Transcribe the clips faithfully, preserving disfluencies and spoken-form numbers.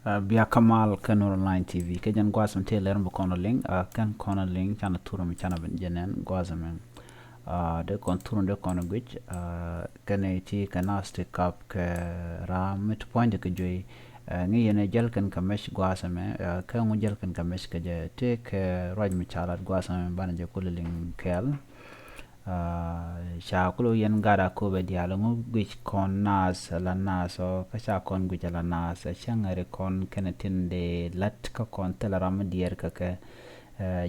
Bia kamal kä Nuer Online T V kä jɛn gua̱a̱th mi tëë lɛr mi kɔn liŋ, kɛn kɔn liŋ canɛ thur mi canɛ ben jɛ nɛn gua̱a̱th mi. Dee kɔn thur dee kɔn guic kɛn ti kɛ nath ti kap kɛ raam mi ti puɔ̱nydɛ kɛ juey. Ŋi̱i̱c yɛn ɛ jäl kɛn kɛ mec gua̱a̱th mi, kä ŋu jäl kɛn kɛ mec kɛ jɛ tëë kɛ ruac mi ca lat gua̱a̱th mi banɛ jɛ kul liŋ kɛɛl. Ca kul yɛn gat a köpɛ diaal ŋu guic kɔn nath la nath ɔ kä ca kɔn guic la nath ɛ cäŋ ri kɔn kɛnɛ tin dee lät kä kɔn thilɛ ram mi diɛɛr kä kɛ.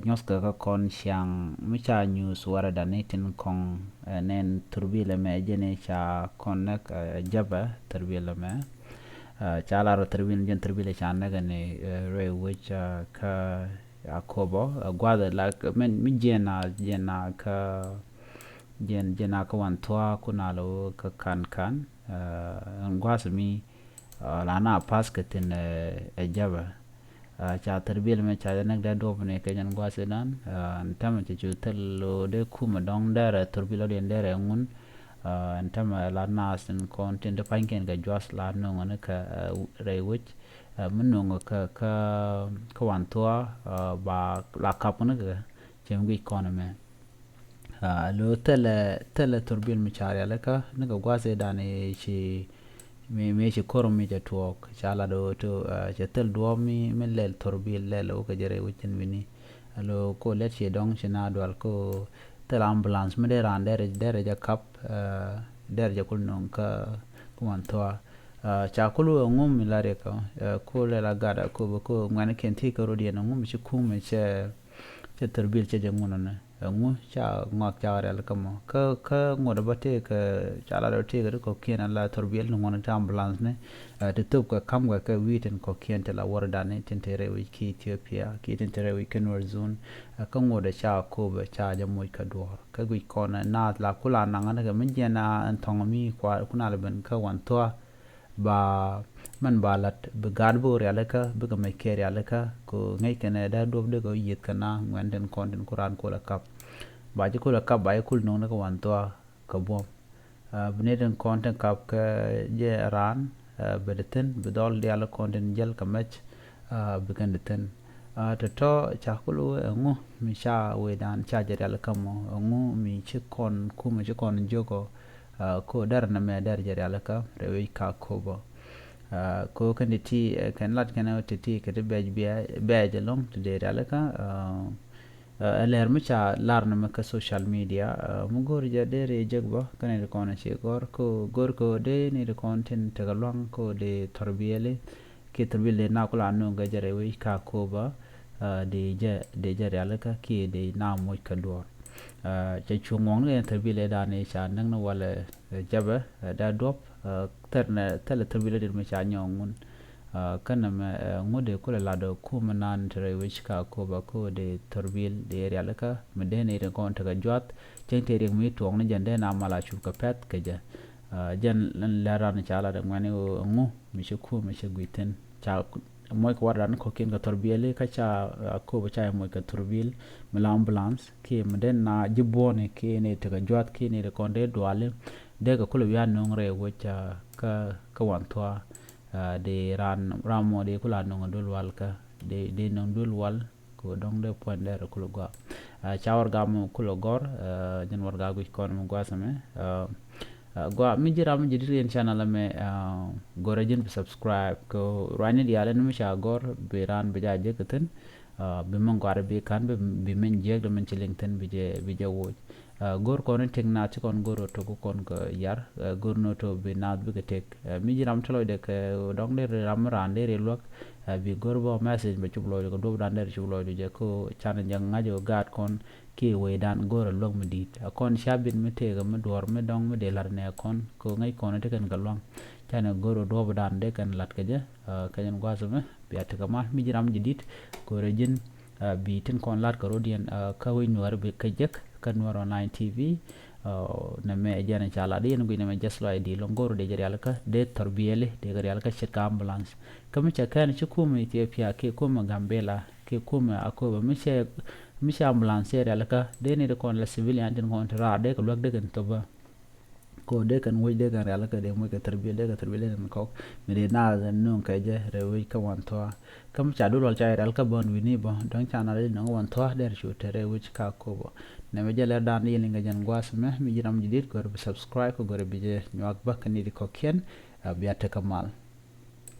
Nyuɔth kɛ kä kɔn ciaŋ mi ca nyuuth wärɛ dan ni tin kɔŋ nɛn thurbilɛ mɛ jɛn ca kɔn näk. Jäpɛ thurbilɛ mɛ ca lar thurbil jɛn thurbilɛ ca näk ni ruec wec kä a köpɔ gua̱th la mi jiɛn a jiɛn a kä jiɛn jiɛn a kä wan thua̱a̱ kun a lo kä kan kan. Ɛn gua̱th mi la na path kɛ thin ɛ jäpɛ. Ca thurbil mɛ ca jɛ näk dee duɔp ni kɛ jɛn gua̱th idan. Ɛn tämɛ cɛ cu thil lo dee kumɛ dɔ̱ŋ derɛ thurbil ɔ diɛn derɛ ŋun. Ɛn tämɛ la nath tin kɔn tin ti pa̱nykiɛn kɛ juath la no̱ŋ ni kɛ rɛy wec. Mi no̱ŋ kɛ kä wan thua̱a̱ ba la kap ni kɛ cɛ mi guic kɔn mɛ. Lo thilɛ thilɛ thurbil mi ca rialikä ni kɛ gua̱th idan i̱ ci mi mi ci ko̱r mi cɛ tuɔɔk ca lat ɣöö to cɛ thil duɔ̱ɔ̱p mi mi lɛl thurbil lɛl ɣöö kɛ jɛ rɛy wecin wi̱ni. Lo ko lɛt ci dɔ̱ŋ ci na dual ko thil ambulance mi dee raan derɛ derɛ jɛ kap derɛ jɛ kul no̱ŋ kä kä wan thua̱a̱. Ca kul wee ŋum mi la riɛk kä ko lɛl a gat a ko bɛ ko ŋuɛn kiɛn ti kä rot yɛn ŋum ci kum cɛ cɛ thurbil cɛ jɛ ŋun ni. Ɛŋu ca ŋɔak ca rial kä mɔ kä kä ŋuɔt bä tëëk ca la dɔ tëëk ri kɔkiɛn ala thurbil ni ŋuɔt ti ambulance ni. Ti thop kɛ kam kɛ kɛ wi̱i̱ tin kɔkiɛn ti la wär dani tin te rɛw i̱ ki Ethiopia ki tin te rɛw i̱ kä Nuer zone. Kä ŋuɔt ca kop ca jɛ moc kä duɔr kä guic kɔn naath la kula naŋ ni kɛ mi jiɛn a ɛn thɔŋ mi kua kuna la ben kä wan thua. Ba mɛn ba lat bi gaat bi rialikä bikɛ mec kɛ rialikä ko ŋäc kɛnɛ dee duɔp dee kɛ yieth kɛ na ŋuɛn tin kɔn tin ku raan kol a kap. Ba ci kol a kap ba ci kul no̱ŋ ni kɛ wan thua kɛ buɔm. Bi ni tin kɔn tin kap kɛ jɛ raan bɛ di thin bi dhɔl dial kɔn tin jäl kɛ mɛc. Bi kɛn di thin tɔ̱tɔ̱ ca kul wee ɛŋu mi ca wee dan ca jɛ rialikä mɔ ɛŋu mi ci kɔn kumɛ ci kɔn jiökɔ. Ko dɛr nɛmɛ dɛr jɛ rialikä rɛwic ka kobä. Ko kɛn ti ti kɛn lat kɛn ti ti kɛ ti bɛc bɛc ɛlɔŋ ti dee rialikä. Ɛ lɛr mi ca lar nɛmɛ kä social media mi go̱r jɛ dee ri jek bä kɛn ti kɔn ci gɔr ko go̱r ko dee ni ti kɔn tin tekɛ luaŋ ko dee thɔrbiɛli. Kiɛ thurbil dee na kula no̱o̱ŋ kɛ jɛ rɛy wec ka kobä. Dee jɛ dee jɛ rialikä kiɛ dee na moc kɛ duɔr. Cɛ cuŋ ŋuɔ̱ŋ ni kɛ thurbil dee dan i̱ ca näk ni walɛ jɛpɛ dee duɔp. Thɛr nɛ thɛlɛ thurbil dee mi ca nyɔɔŋ ŋun. Känɛ mɛ ŋut dee kulɛ lat dee kumɛ nan ti rɛy wec ka kobä ko dee thurbil dee rialikä mi dee ni ri kɔn tekɛ juath. Cäŋ tëë riɛk mi tuɔɔk ni jɛn dee na mal a cup kɛ pɛ̈th kɛ jɛ. Jɛn lɛr ran ca lat dee ŋuɛni ɣöö ŋu mi ci kumɛ ci gui̱thin ca moc kɛ wardan kɔkiɛn kɛ thurbil kä ca a köp ca moc kɛ thurbil mi la ambulance kiɛ mi den na ji̱ buɔ̱ni kiɛ ni tekɛ juath kiɛ ni tekɔn dee duali. Dee kɛ kulɛ wi̱i̱ a no̱ŋ rɛy wec kä kä wan thua. Dee ran ram mɔ dee kula no̱ŋ a duel wal kä dee dee no̱ŋ duel wal. Ko dɔŋ dee puɔ̱ny dee rɛ kul gua. Ca warga mɔ kul gɔr jɛn warga guic kɔn mɔ gua sɛmɛ. Gua mi ji̱ ram mi ji̱ di riɛn channel mɛ. Gɔrɛ ji̱n bi subscribe ko ruanyni dial ni mi ca gɔr bi ran bi ja jek thin. Bi mɛ gɔar bi kan bi bi mɛ jiek de mɛ ci liŋ thin bi jɛ bi jɛ woc. Go̱r kɔn in tiŋ na ci kɔn go̱r tok kɔn kɛ yar. Go̱r ni to bi naath bikɛ tek mi ji̱ ram ti lɔcdɛ kɛ dɔŋ dee ri ram mi raan dee ri luäk. Bi go̱r bä message bɛ cup lɔcdu kɛ duɔp dan dee ri cup lɔcdu jɛ ko can jɛ ŋa̱c ɔ gaat kɔn kiɛ wee dan go̱r a luäk mi di̱i̱t a kɔn ca bin mi tëëk mi duɔr mi dɔŋ mi dee la̱t nɛ kɔn ko ŋäc kɔn ti kɛn kɛ luaŋ. Can go̱r ɔ duɔp dan dee kɛn la̱t kɛ jɛ kɛ jɛn gua̱th mɛ bia tekɛ mal mi ji̱ ram ji̱ di̱t go̱r a ji̱n. Bi tin kɔn lat kɛ rot yɛn kä wec nuäär bi kä jek kä Nuer Online T V. Nɛ mɛ jɛn ca lat yɛn guic nɛ mɛ just like di lɔŋ go̱r dee jɛ rialikä dee thɔrbiɛli dee kɛ rialikä ce̱tkɛ ambulance. Kä mi cɛ kɛn ci kumɛ Ethiopia kiɛ kumɛ Gambela kiɛ kumɛ Akobo mi cɛ mi cɛ ambulance cɛ rialikä dee ni di kɔn la civilian tin kɔn ti raar dee kɛ luäk dee kɛn thopä. Kɔ dee kɛn wec dee kɛn rial kɛ dee moc kɛ thirbiɛ dee kɛ thirbiɛ dee kɛn kɔk mi dee naath ɛn nuŋ kɛ jɛ rɛy wec kä wan thua̱a̱. Kä mi ca dul wal ca rial kä bä ɛn wi̱ni bä dɔ̱ŋ ca naath dee nɔŋ wan thua̱a̱ dee rɛ cu te rɛy wec kä Akobo. Nɛmɛ jɛ lɛr dan di yɛn liŋ kɛ jɛn gua̱a̱th mɛ mi ji̱ ram ji̱ di̱t gɔr bi subscribe kɛ gɔr bi jɛ nyuak bä kɛ ni di kɔkiɛn. Bia tekɛ mal.